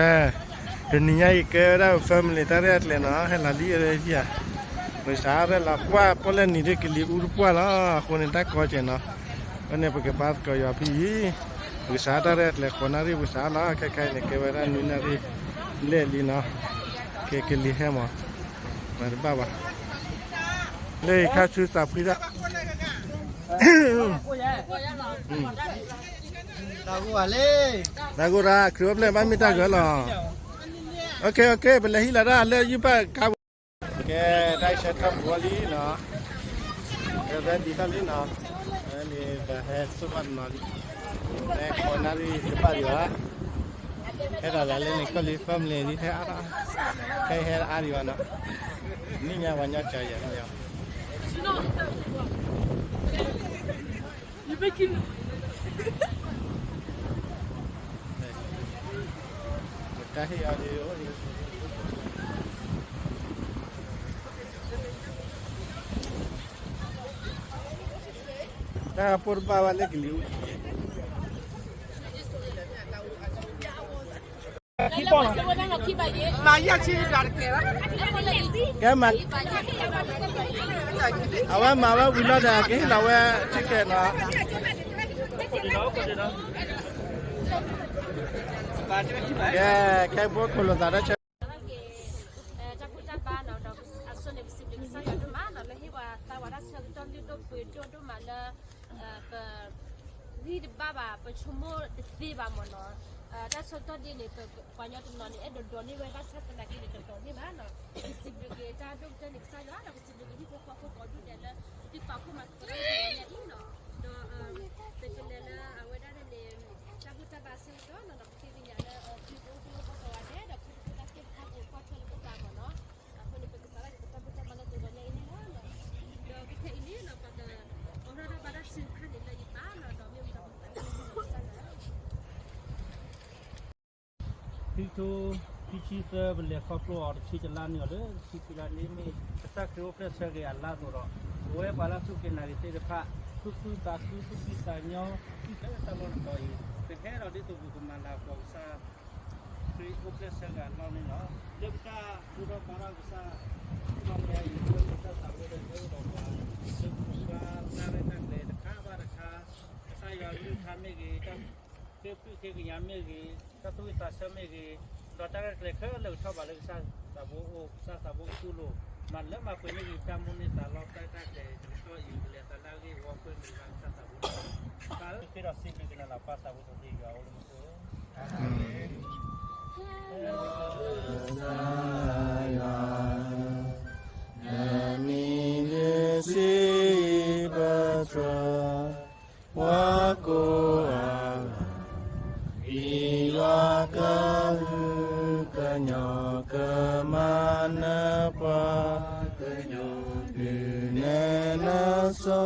တနံၤညါအံၤကဲဝဲဒၣ် family တၢ်ရဲၣ်အကျဲနီၤ ဟဲလီၤလံအရ့ဒံဧါ, ပကစးရဲၣ်လီၤပှၢ်ပီၣ်လဲၣ်နံၤဒ်ကလံၤအူတပှၢ်လီၤ အဃိန့ၣ်တၢ်ကီကဲနီၤ, အဃိန့ၣ် ပကပာ်သကိးယွၤဖဲအံၤ, ပကစးတၢ်ရဲၣ်အကျဲဃိးနၣ်ရံၣ် ပကစးလီၤ ခဲခါအံၤန့ၣ် ကဲဝဲဒၣ်နွံနၣ်ရံၣ်လဲၣ်လံနီၤ, ကဲကလံၤဟဲမး, မၤတဘၣ်ဘၣ်, လၢခါဆူသးဖှံဒၣ် တၢ်ဂိၢ်ရၣ် ခရံာ်အိၣ်ဖျဲၣ်ဘၣ်မ့ၢ်တၢ်ဂ့ၤလီၤ, ပလဲၤဟံးလီၤတၢ်လၢယုၢ်ဘၣ်ကါပူၤ, ကဲတၢ်ဆၢထၢၣ်ပူၤလံနီၤ, ကဲဒ်ထီၣ်လံနီၤ, န့ၣ်ပဟဲဆိကမိၣ်တနီၤလံ, ဟဲဃိးနၣ်ရံၣ်တဘၣ်ဒံးဘၣ်, ဟဲဒၣ်လၢန့ၣ်ကီၢ်လံ family လံ ဟဲအါထီၣ်, ဟဲဟဲအါဒံးဘၣ်နီၤ, နံၣ်ညါဝၤညီစၢၤယၤ တၢ်ဟ့ၣ်အီၤဒ်, တၢ်ပိၢ်တဘၣ်ဘၣ်လၢကလံၤအူ, မၤယဲၢ်ဆံတကဲဘၣ်, ကဲမၤ, အဝဲမၤဝဲဝံၤလီၤဒီး ကဟ့ၣ်လီၤဝဲ ticket နီၤ, ကဲ, ခဲဘိခိၣ်လိာ်သးတၢ်ဆၢ တၢ်ဘူၣ်တၢ်ဘါနီၤ, ဒီးအဆိန့ၣ် ပစံးဘျုးကစၢ်ယွၤဒိၣ်မးနီၤ, လၢဟ့ၣ်ပှၤသးဝးတၢ်ဆၢကတီၢ်လုၢ်ဒိၣ်ပှ့ၤဒိၣ်ဒိၣ်မးလၢ ပ ဂံၢ်တဘၣ်ဘၣ်, ပဆိကမိၣ်တသ့ဘၣ်မ့ၢ်နီၤ, တၢ်ဆၢကတီၢ်ဒ်န့ၣ် ပပှၤကညီတနီၤန့ၣ် အဲၣ်ဒိးဒိးန့ၢ်ဝဲဘၣ်ဆၣ်သနာ်က့န့ၣ် တဒိးန့ၢ်ဘၣ်နီၤ, ပစံးဘျုးက့ၤတၢ်ဒိၣ်ကတၢၢ်န့ၣ်ကစၢ်ယွၤနီၤ, ပစံးဘျုးက့ၤဟံၣ်ဖိဃီဖိကိးဒူၣ်ဒဲးလၢ သုပာ်ဖှိၣ်မၤသကိးတၢ်လၢပှၤကညီအံၤနီၤ, ဒီး ပကလဲၤလၢအဝဲဒၣ်န့ၣ် တၢ်ဘူၣ်တၢ်ဘါဆၢကတီၢ်နီၤ, ဒီးပသ့ၣ်ညါလၢ ခရံာ်ဖိဒိၣ်ဖိသဝီဒဲး ဒီးခရံာ်ဖိတၢ်သ့ၣ်တဖၣ်ကဖီၣ်ထီၣ်လၢပသးမ့ၢ်နီၤ, အဃိန့ၣ် ပကစးထီၣ်က့ၤပတၢ်ဘူၣ်တၢ်ဘါလၢတဂီၤညါအံၤန့ၣ်လီၤ. ဒီးပခဲအံၤန့ၣ်နီၤ ပက အိးထီၣ်တၢ်ဘါတၢ်ထုကဖၣ်န့ၣ်လၢယပၢ်နီၤ, ဒီးမ့ၢ်ဝံၤဒီးပကစးထီၣ်ကစၢ်လၢ ခံကထိခံဆံသၢ ပလဲၤခီဖျိအီၤတဆံတလါန့ၣ်အီၤလၢ တဆံခွံလါန့ၣ်မ့ၢ် ကစၢ်ခရံာ်အိၣ်ဖျဲၣ်ဆၢက့ၤအလါအသိးဒီး ပဝဲပှၤလၢအစူၢ်က့ၤနာ်က့ၤသ့ၣ်တဖၣ် သူၣ်ခုသးခု သူၣ်ဖှံသးညီ ဟံၣ်ဖျဲၣ်တၢ်လီၢ်တတီၤအံၤ ပကဟဲဒီးဒ်သိးပကမၤလၤကပီၤကစၢ် ခရံာ်အိၣ်ဖျဲၣ်ဆၢက့ၤအလါန့ၣ်လီၤ. လၢပတၢ်ဘူၣ်ထီၣ်ဘါထီၣ်ကစၢ် ခီပညီအံၤ လၢပတၢ်သးဝံၣ်ဒီး လၢပဒီးပှၤ လၢပပှၤတၢ်ရဲၣ်တၢ်ကျဲၤတခါဘၣ်တခါ ကစၢ်ယွၤကလုၢ်ကထါမ့ၢ်ဂ့ၤ, တၢ်ဃ့ဖုၣ်ဃ့ကညးမ့ၢ်ဂ့ၤ, တၢ်သူၣ်ဝံၣ်သးဆၢမ့ၢ်ဂ့ၤ, ဒီးတၢ်ရဲၣ်တၢ်ကျဲၤခဲလၢာ်ကထီၣ်ဘးလၢကစၢ်သးဘိအိၣ်, ကစၢ်သးဘိကတူၢ်လိာ်, မၤလၢမၤပှဲၤန့ၢ်ဂ့ၤ တၢ်မိၣ်န့ၢ်သးလီတၢ်ရဲၣ်တၢ်ကျဲၤတကတီၢ်အံၤ ကလဲၤသးလၢအဂ့ၢ်အဝီပှဲၤမုာ်ဘၣ်ကစၢ်သးဘိလီၤ. ပၢ်ဧၢ, ဃ့ဒီးစံးဘျုးက့ၤနၤလီၤ ပၢ်သးဘိစီဆှံယွၤအိၣ်လၢမူခိၣ်ဧၢ. နမံၤဒုးစံးဘၣ်တြီ ပှၤကိးဂၤ, ယွၤကဟုကညီၢ် ကမၤနၢၤပှၤ, ဒုးနဲၣ်နဆိ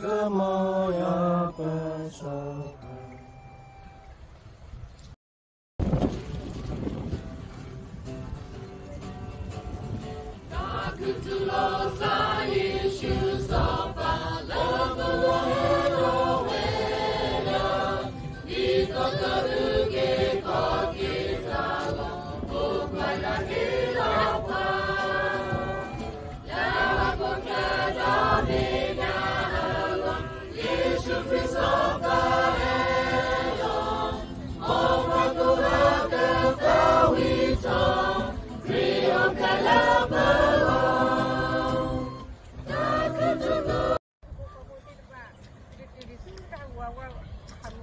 ကမိၣ်ယွၤပ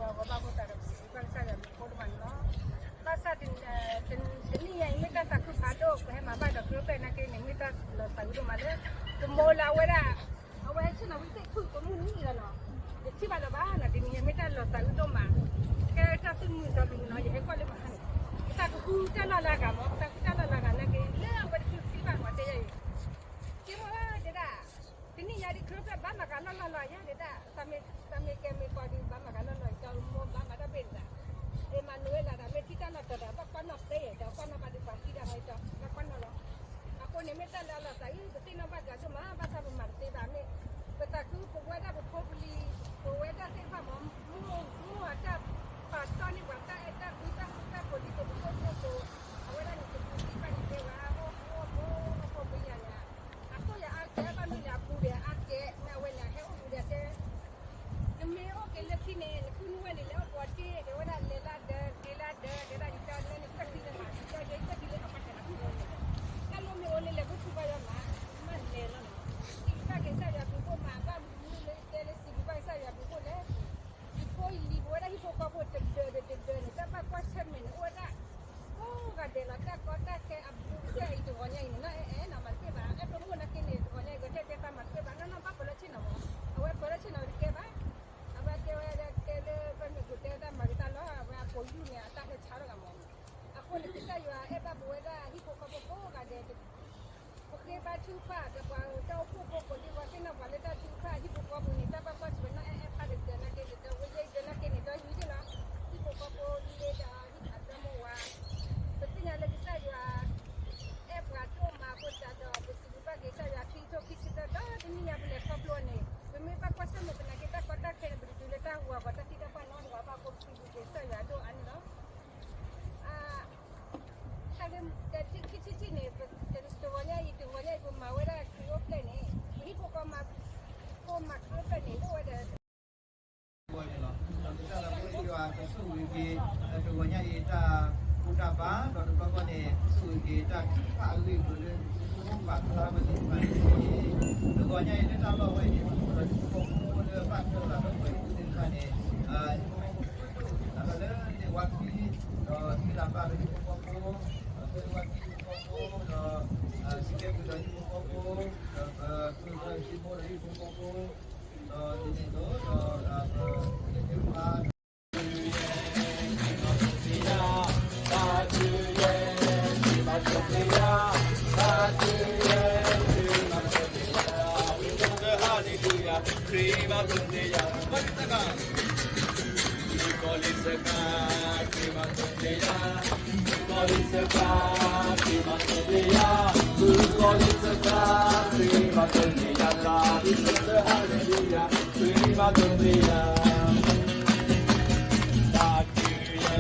စီ ဘၣ်ဆၣ် တနံၣ်ညါအံၤ မ့ၢ်တၢ်သးခုဖးဒိၣ် ပဟဲမၤဘၣ်ဒီးခရံာ်အိၣ်ဖျဲၣ်နာ်က့န့ၣ် မ့ၢ်တၢ်လီၤသးအုးဒိၣ်မးလၢ ကမိၢ်လၢအဝဲဒၣ် အဝဲဟဲဆ့ၣ်နီၤဝံသ့ၣ်ဖုၣ်ကမုၢ်နံၤလီၤနီၤ, ယထံၣ်ဘၣ်လၢၤဘၣ်နီၤ, တနံၤညါမ့ၢ်တၢ်လီၤသးအုးဒိၣ်မး, ကဲတၢ်သူၣ်မုာ်သးမုာ်နီၤ, ယဟဲကွၢ်လၢမဟါန့ၣ် ပသးကဃုတၢ်လီၢ်လၢအဂၤမး, ပသးဃုတၢ်လီၢ်လၢအဂၤနာ်က့ လၢအဝဲတချုးသံဘၣ်မးတဲယၤအံၤ, ကဲမ့ၢ်ဝဲဒၣ် တနံၣ်ညါဒ်ခရံာ်အိၣ်ဖျဲၣ်ဘၣ်မၤကလီၢ်လီၢ်လီၤယၤဒ်ဒၣ်, သးမ့ၢ်ကဲမ့ၢ်ပှၤဒ်ဘၣ်မၤကလီၢ်လီၢ်အံၤ ကမိၢ်ဘၣ်မၤတၢ်ဘ့ၣ်ဒၣ်, အ့မၤနူၤအ့လးဒၣ် မ့ၢ်ထံၣ်တၢ်လီၢ်တတီၤဒီး ဘၣ်ကွၢ်နီၣ်သ့ဒီး ကွၢ်နီၣ်ဘၣ်ဒ်ပှၤသံဒၣ်ဝဲတီၤ ဘၣ်ကွၢ်နီၣ်လီၤ. အဃိန့ၣ်မ့ၢ်တၢ်လၢအလီၤသးအုး ပသ့ၣ်နီၣ်ဘၣ်ဒၣ်ဆိမး ဘၣ်ဆၣ်ပမၤတသ့ဘၣ်မ့ၢ်, ပသးခုပဝဲဒၣ်ပဖိပလံၤ ပဝဲဒၣ်သ့ၣ်တဖၣ်မး မိၢ်မိၢ်အတၢ်ပာ်တီၢ်န့ၢ်ပှၤတၢ်အဲၣ်တၢ်ကွံတၢ်ဃူတၢ်ဖိးဒ်သိးပသိၣ်ဖိသိး လီၤတၢ်ကီတၢ်ခဲအဘူးကတၢၢ်အံၤတဂီၤညါအံၤန့ၣ် နီၢ်အဲၣ်အဲၣ်နီၤ မၤတကဲဘၣ် အဲၣ်ပမုၣ်နာ်က့န့ၣ် တဂီၤညါအံၤ ကတဲတဲပာ်မၤတကဲဘၣ် နီၢ်နီၢ်ဘၣ်ပၢၤလၢဆ့ၣ်နီၤမး အဝဲပၢၤလၢဆ့ၣ်နီၤတကဲဘၣ် အဝဲတဲဝဲတဲလၢပမ့ၢ်ကတဲတၢ်မၤကတၢ်လီၤ အဝဲအကိာ်ယူၢ်န့ၣ် အတၢ်ဟဲဆါထီၣ်ဂၤမး အဃိန့ၣ် ကစၢ်ယွၤအဲၣ်ဘၣ်ပဝဲဒၣ်ဟံၣ်ဖိဃီဖိကိးဂၤဒဲး ပဃ့ဘါထုကဖၣ် ဒီးပှၤတၢ်အိၣ်ဖှိၣ်ဖိကိးဒံး ပှၤသ့ၣ်နီၣ်ပှၤလၢတၢ်ထုကဖၣ် ဟံၣ်ဖိဃီဖိန့ၣ် တၢ်ဘၣ်ကွၢ်ဆၢၣ်နီၣ်အဲၣ်အဲၣ်ဖးဒိၣ်ကတၢၢ်နာ်က့န့ၣ် တၢ်ဝဲယဲအံၤကတၢၢ်နာ်က့န့ၣ် တၢ်ယူၢ်ယ့ၢ်လီၤ ဟံၣ်ဖိဃီဖိလံလ့ဒီးဟံၣ်ဖးတၢ်မိၢ်ဝါ ပသ့ၣ်ညါလၢကစၢ်ယွၤ အဲၣ်ပှၤဒိၣ်မးအဃိသတးဒီး ပစံးဘျုးဘၣ်က့ၤကစၢ်ယွၤ ခံကထိခံဆံသၢသီ တနံၣ်ညါပလဲၤခီဖျိန့ၣ် ပမ့ၢ်ဘၣ်ကွၢ်ဆၢၣ်မဲာ်သနာ်က့ တၢ်ကီတၢ်ခဲန့ၣ် ပတတုၤလၢတၢ်ဟူးအဂီၤ တၢ်သံတၢ်ပှၢ်နီတဂၤဘၣ်အဃိ ပစံးဘျုးက့ၤကစၢ်ယွၤဒိၣ်အါန့ၣ်လီၤ တၢ်ဂ့ၢ်တထံၣ်ထံၣ်ထံၣ်န့ၣ် တဂီၤညါအံၤ တဂီၤညါအံၤ ပမၤဝဲဒၣ်ခရံာ်အိၣ်ဖျဲၣ်န့ၣ် ပဟံၣ်ဖိဃီဖိမၤခရံာ်အိၣ်ဖျဲၣ်န့ၣ် အိၣ်ဝဲဒီး ကစၢ်ယွၤကဆိၣ်ဂ့ၤက့ၤ တဂီၤညါအံၤ တၢ်ဘူၣ်တၢ်ဘါ ဒီးတဘျီဃီန့ၣ် ဆိၣ်ဂ့ၤက့ၤတၢ်ထုကဖၣ်အဂ့ၢ်အကျိၤလၢ ပဘၣ်ဖျါဝဲသ့ၣ်တဖၣ်န့ၣ် တဂီၤညါအံၤ လၢတၢ်လီၢ်ဝဲအံၤန့ၣ် ပအိၣ်ဒီးဟံၣ်ဖိဃီဖိလၢဘၣ်ထွဲလိာ်သးဒီးပှၤဟံၣ်ဖိသ့ၣ်တဖၣ်န့ၣ် ဟံၣ်ဖိဃီဖိဒိၣ်ဒိၣ် ဒီးလၢန့ၣ်ဝါခံ ဒီးသ့ၣ်တဖၣ်ဒီးဟံၣ်ဖိဃီဖိ ဒီးသ့ၣ်တဖၣ်ဟံၣ်ဖိဃီဖိ ဒီး စံးကဲကုၢ်ဒီးဟံၣ်ဖိဃီဖိ ဒီးပကုၢ်ဒီးဟံၣ်ဖိဃီဖိ ဒီးဒ်န့ၣ်အသိး ဒီး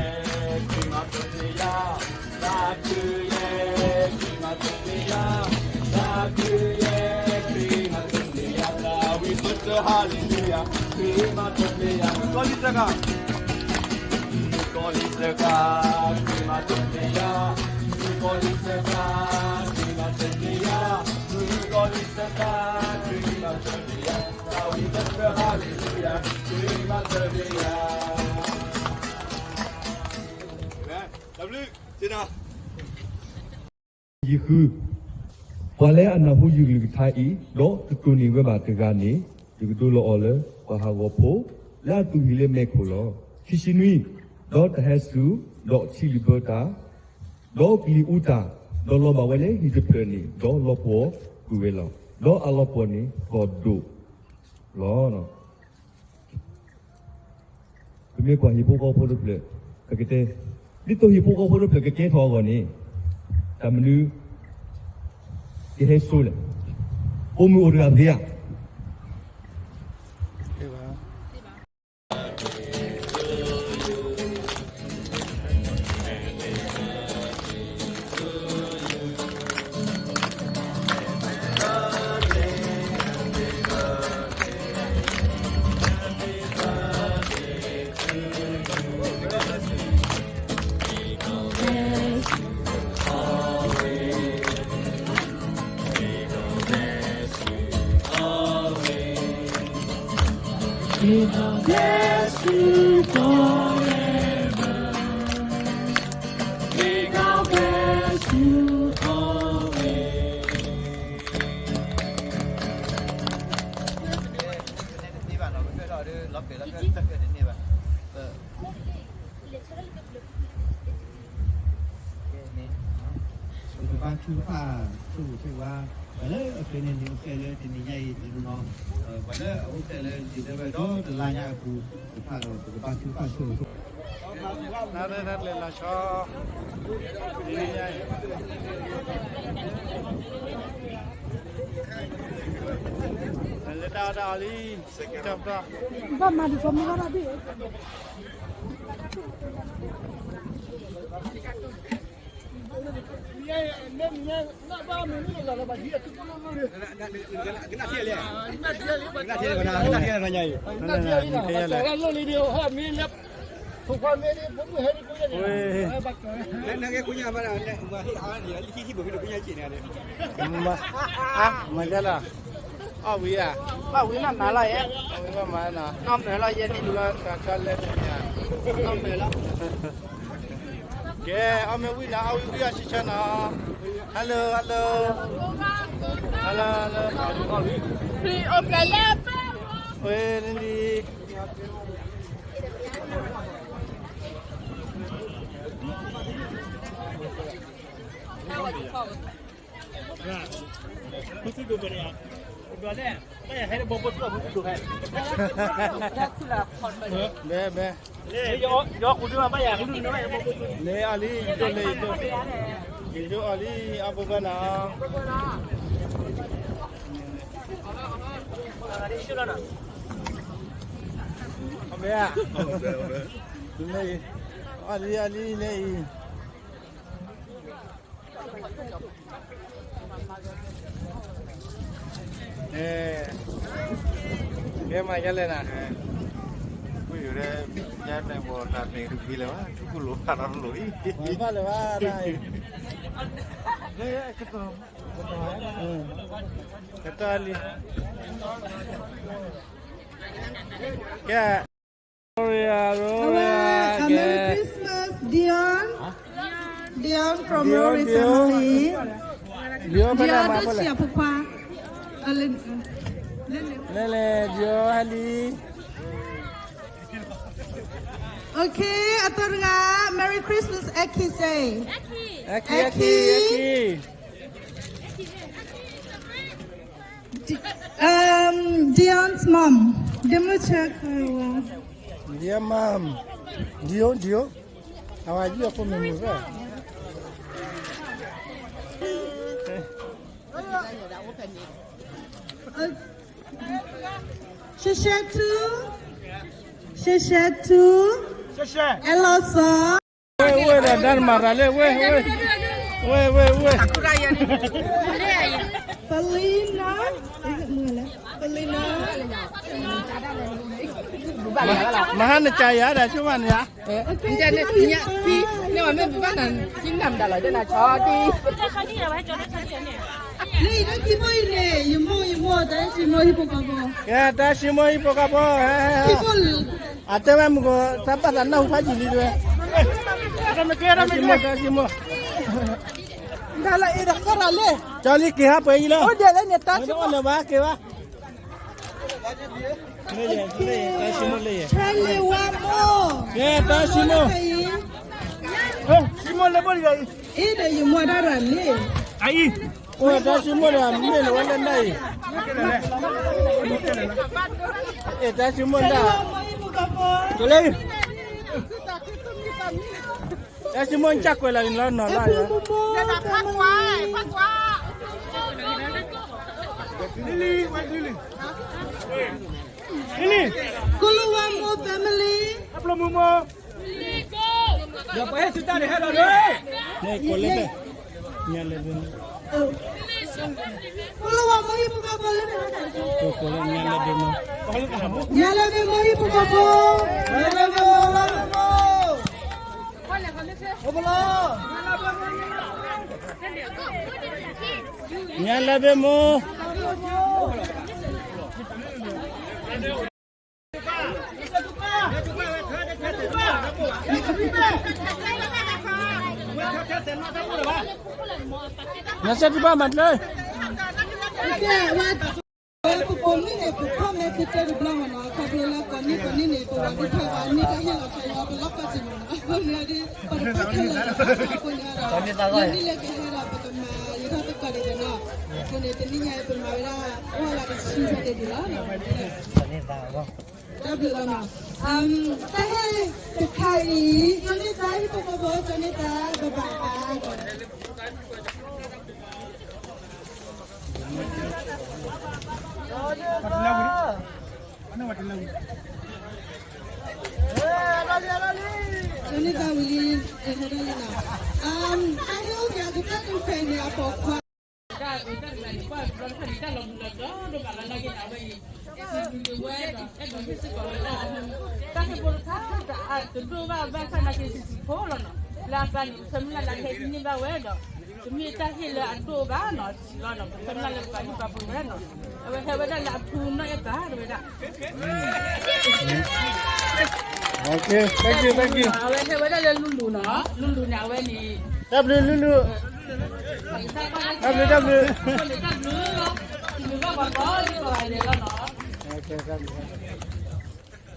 Hallelujah, ခရံာ်မၤတၢ်န့ၣ်ယၤ မုၣ်ကီၤလံၢ်စခါ ခရံာ်မၤတၢ်န့ၣ်ယၤ, မုၣ်ကီၤလံၢ်စခါ ခရံာ်မၤတၢ်န့ၣ်ယၤ, မုၣ်ကီၤလံၢ်စခါ ခရံာ်မၤတၢ်န့ၣ်ယၤ, တၢ်ဘျုးဆိၣ်ဂ့ၤ hallelujah ခရံာ်မၤတၢ်န့ၣ်ယၤ, တၢ်ဘျုးယဲ ခရံာ်မၤတၢ်န့ၣ်ယၤ, တၢ်ဘျုးယဲ ခရံာ်မၤတၢ်န့ၣ်ယၤ, တၢ်ဘျုးယဲ ခရံာ်မၤတၢ်န့ၣ်ယၤ, တၢ်ဘျုးဆိၣ်ဂ့ၤ hallelujah ခရံာ်မၤတၢ်န့ၣ်ယၤ, မုၣ်ကီၤလံၢ်စခါ, မုၣ်ကီၤလံၢ်စခါ ခရံာ်မၤတၢ်န့ၣ်ယၤ, မုၣ်ကီၤလံၢ်စခါ ခရံာ်မၤတၢ်န့ၣ်ယၤ, မုၣ်ကီၤလံၢ်စခါ ခရံာ်မၤတၢ်န့ၣ်ယၤ, တၢ်ဘျုးဆိၣ်ဂ့ၤ hallelujah ခရံာ်မၤတၢ်န့ၣ်ယၤ. တၢ်ဘျုး, ယဃု, ပှၤလၢအနၢ်ဟူယကလုၢ်ကထါအံၤ ဒီးတတိၢ်န့ၢ်ဝဲဘၣ်တဂၤန့ၣ်, ယကဒိလီၤအီၤလၢပှၤဟးဂီၤဖိ လၢအသူၣ်ဟံၣ်လၢမဲးခိၣ်လီၤ. ခံဆံနွံ, ဒီးတဟဲစူၤ, ဒီးထံလုၢ်ဘၢတၢ်, ဒီးကလံၤအူတၢ်, ဒီးလီၤဘၣ်ဝဲလၢဟံၣ်တဖျၢၣ်န့ၣ်, ဒီးလီၤပှီၢ်ကွံာ်ဝဲလီၤ. ဒီးအလီၤပှီၢ်န့ၣ်ကီၢ်ဒိၣ်လီၤ. ပမ့ၢ်ကွၢ်ဟံၣ်ဖိဃီဖိတဖျၢၣ်, ပကတဲ, ဒ်သိးဟံၣ်ဖိဃီဖိတဖျၢၣ်ကကဲထီၣ်အဂီၢ်န့ၣ်, တၢ်မနုၤကဟဲစိလဲၣ်. ပိာ်မုၣ်အိၣ်တဂၤသ့ဧါ. ပကဘါထုကဖၣ်ဆိၣ်ဂ့ၤဆိၣ်ဝါ ပှၤလၢအဖျဲန့ၣ်န့ၣ် အိၣ်ဖျဲၣ်လၢတနံၤညါအံၤတနီၤ, ပှၤလၢအအိၣ်ဖျဲၣ်လၢဒ်သိးဝဲဒီးတလါညါအပူၤ တဖၣ်ဒီး ပကဘါထုကဖၣ်ဆိၣ်ဂ့ၤဆိၣ်ဝါ တၢ်ရဲၣ်တၢ်ကျဲၤလီၤဆီ တနံၤညါအံၤ လၢတၢ်အီၣ်တၢ်အီလံ တၢ်ပျီ ဘၣ်မၤဒ်သိးမုၢ်ဂီၢ်ဘၣ်ဘ့ၣ် မ့ၢ်လၢ မ့ၢ်လၢ မ့ၢ်လၢ မ့ၢ်လၢ အီၣ်ဝံၤဧါ, ဘၣ်ဝံၤမးမၤလီၤယဲ, အီၣ်ဝံၤမးမၤနီၤ, နီၢ်မၢၤလီၤယဲန့ၣ် လူၤလီၤကၢ်ကၢ်လဲၣ်, နီၢ်မၢၤလီၤ. ကဲ, အီၣ်မ့ၢ်ဝံၤနီၤ, အီၣ်ဝံၤဝံၤအီၤဆံဆၢနီၤ. Hello, hello. Hello, hello. ဝဲလံလံ. ဘဲဘဲ. န့ၣ်အီၤလံ, ယဒိၣ်လံ, ယဒိၣ်အီၤလံ, အဘိဘၣ်နီၤ. အီၤလံ, အီၤလံန့ၣ်အံၤ. ကဲမၤယဲလဲၣ်နၤ, ကွံာ်ယူၤဒဲး, ယဲန့ၣ်ဘီတၢ်န့ၣ်တဂ့ၤလၢၤဘၣ်, ထူကလိာ်ဖးလီၤလိာ်အံၤ, ဘၣ်လၢၤဘၣ်, ကတီၢ်လံ, ကဲ. Gloria, Gloria, Merry Christmas, Dion. Dion from Rory family. Dion ဖဲလဲၣ်, လဲၤလဲၤ, Dion ဟဲလံ. Okay, အသီတဂၤ, Merry Christmas, Eki say. Eki, Eki, Eki. Dion's mom. ဒမုၢ်ဆၢခါဝါ, Dion mom. Dion, Dion. အဝဲယီၢ်ဖိမုၣ်မုၣ်ဖဲ ရှဲရှဲထူ, ရှဲရှဲထူ, အဲၣ်လီၤစီၤ. ဝဲၢ်ဝဲၢ်ဒီး ဒါနမၤရၤလၢ ဝဲၢ်ဝဲၢ်, ဝဲၢ်ဝဲၢ်ဝဲၢ်, Felina, Felina. မဟါနကၤယၤဒၣ်ဆိမးန့ၣ်ဧါ, န့ၣ်မ့ၢ်ဘၣ်နၤ နမ်ဒၣ်လီၤ ဒ်နၤဆီဒံး လၢယတၢ်စံမိၣ်အံၤန့ၣ် ယမိၢ် ယမိၢ်တၢ်စံမိၣ်ဟံၣ်ဖိဃီဖိ, ကဲတၢ်စံမိၣ်ဟံၣ်ဖိဃီဖိ, အတဲဝဲမုၢ်ကီး တၢ်ပာ်သးနၢ်ဟူဖးယံာ်လံတဲဝဲ, တၢ်စံမိၣ် တၢ်စံမိၣ်, ကၠီလံက့ၤဟးပှဲၤအံၤလီၤ, တၢ်စံမိၣ်လၢၤဘၣ်က့ၤဘၣ်, တၢ်စံမိၣ်လၢယၤ, ကဲတၢ်စံမိၣ်, စံမိၣ်လၢဘိလံအံၤ, အံၤဒီးယမိၢ်ဒၣ်ရၤလံ, အံၤ တၢ်စံမိၣ်ဒီးမ့ၢ်လီၤဝဲလၢနၤအံၤ, အဲၣ်တၢ်စံမိၣ်ဒၣ်, တၢ်စံမိၣ်ကကွဲးလီၤလီၤနီၤလီၤ, ကိၣ်လဝါမိၢ် family, အပျိမုၣ်မိၢ် ယပှၤဟဲသုတၢ်န့ၣ်ဟဲလီၤလၢ, ကိးလၢ, ညါလၢဘ့မုၢ်, ကိၣ်လဝါမိၢ်ဟံၣ်ဖိဃီဖိလၢ, ကိးလၢညါလၢဘ့မုၢ်, ညါလၢဘ့မုၢ်ဟံၣ်ဖိဃီဖိ, ညါလၢဘ့မုၢ်, ညါလၢဘ့မုၢ်. နဆၢထံဘၣ်မၤတလၢ, ပပိာ်မုၣ်န့ၣ် ပဖီၣ်မဲာ်ကတၢၢ်တဘျီမးနီၤ, ခီဖျိလၢကိးနံၣ်ကိးနံၣ်န့ၣ် ပဝၤဒုးထီၣ်ဘၣ် နံၣ်တဟ့ၣ်လီၤခါလီၤ ပလီၢ်ကီၢ်စ့ၢ်မးနီၤ, အဃိန့ၣ်ဒီး ပတဖီၣ်ခဲလၢာ်လၢၤဘၣ်, အဃိန့ၣ်ဒီး နံၣ်လၢကဟဲဒီး ပကမၤယထီၣ်သကိးဒံးနီၤ, အဃိန့ၣ် တနံၣ်ညါအံၤ ပမၤဝဲဒၣ် အိၣ်ဝဲဒၣ်တဆံဖဲန့ၣ်ဒံးလီၤ. တၢ်ဘျုးလီၤနီၤ, တၢ်ဟဲတခါအံၤ ကၠီန့ၢ်သါ ဟံၣ်ဖိဃီဖိ ကၠီန့ၢ်သါ ဘၣ်ဘၣ်ဘၣ်. ကၠီန့ၢ်သါဝံၤလံ, ဟဲဒၣ်လံနီၤ, တၢ်ဟဲအိၣ်က့ၤအကတၢၢ်တဖဲန့ၣ် အပိာ်ခွါ တၢ်အုးတၢ်နုာ်န့ၣ် ကွၢ်ဘျီတဖၣ်န့ၣ် တၢ်လီၤမုၢ်လီၤတီၤဒိၣ်မးလီၤနာ်က့န့ၣ် အဝဲအံၤ စံးဘျုးဝဲဒီး အဲၣ်ဒိးဟ့ၣ်စ့ၢ်ကီးဝဲဒၣ် တၢ်ဟ့ၣ်ဖိတခါတခါ တဒိၣ်ဘၣ်ဘၣ်ဆၣ်နာ်က့ စံးစံးဖိလီၤနီၤ. လၢအပၢ်န့ၣ် ပဆၢမုၢ်လၢ်လၢအဟဲဟံးန့ၢ်ဘၣ်ဝဲဒီး တမ့ၢ်တၢ်ဟ့ၣ်လၢအဒိၣ်ဘၣ်နီၤ စံးလီၤနီၤ ပဆၢမုၢ်လၢ်လၢပပာ်ဒူၣ်ပာ်ပူၤဝဲနီၤ အဝဲဟဲဝဲဒၣ်လၢအဖုနီၢ်အဲၣ်ပၢ်တဝဲဒၣ် Okay, thank you, thank you. အဝဲဟဲဝဲဒၣ်လၢလူလူနီၤ, လူလူန့ၣ် အဝဲန့ၣ် တၢ်ဘျုးလူလူ, တၢ်ဘျုး တၢ်ဘျုး, တၢ်ဘျုးလီၤ, တၢ်ဘျုးလီၤ, တၢ်ဘျုးလီၤနီၤ.